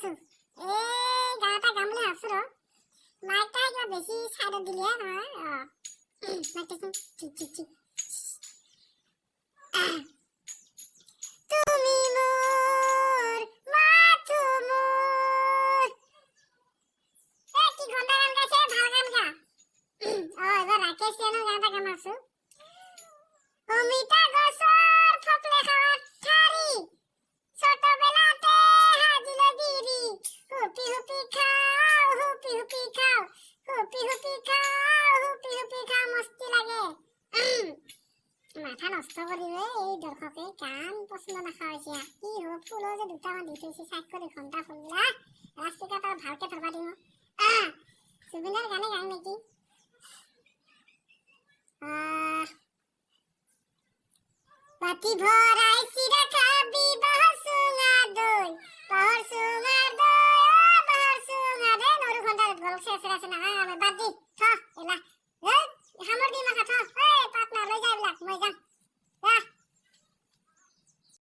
আছো। এই গান এটা গাম বুলি ভাবছো ৰ। মাইকটা কিবা বেছি চাইডত দিলে নহয়। অ, মাইকটা ঠিক ঠিক ঠিক। তুমি মোৰ, মাথো মোৰ। এ, কি ঘণ্টা গান গাইছে! ভাল গান গা। অ, এবাৰ ৰাকেশ ৰিয়ানৰ গান এটা গাম আছো। অমিতা গছৰ ফপলে খাৱাৰ ঠাৰি, ছোটবেলাতে সাজিল গিৰি। হুপি হুপি খাওঁ, হুপি হুপি খাওঁ, হুপি হুপি খাওঁ, হুপি হুপি খাওঁ, মস্তি লাগে। মাথা নষ্ট কৰিব এই দৰ্শকে। গান পচন্দ নাখা হৈছে। কি হ'ব? ফুলো যে দুটামান দি থৈছে, চাইড কৰি ঘণ্টা ফুলবিলাক। লাউডস্পীকাৰ ভালকে ধৰবা দিওঁ। জুবিনৰ গানে গাং নেকি? বাতি ভৰাই চিৰা খাবি, বাঁহৰ চুঙা দৈ, বাঁহৰ চুঙাৰ দৈ, অ বাঁহৰ চুঙা দৈ। নৰু ঘণ্টা গল চেচেৰা আছে। নাগাং আমি, বাদ দি থ এলা।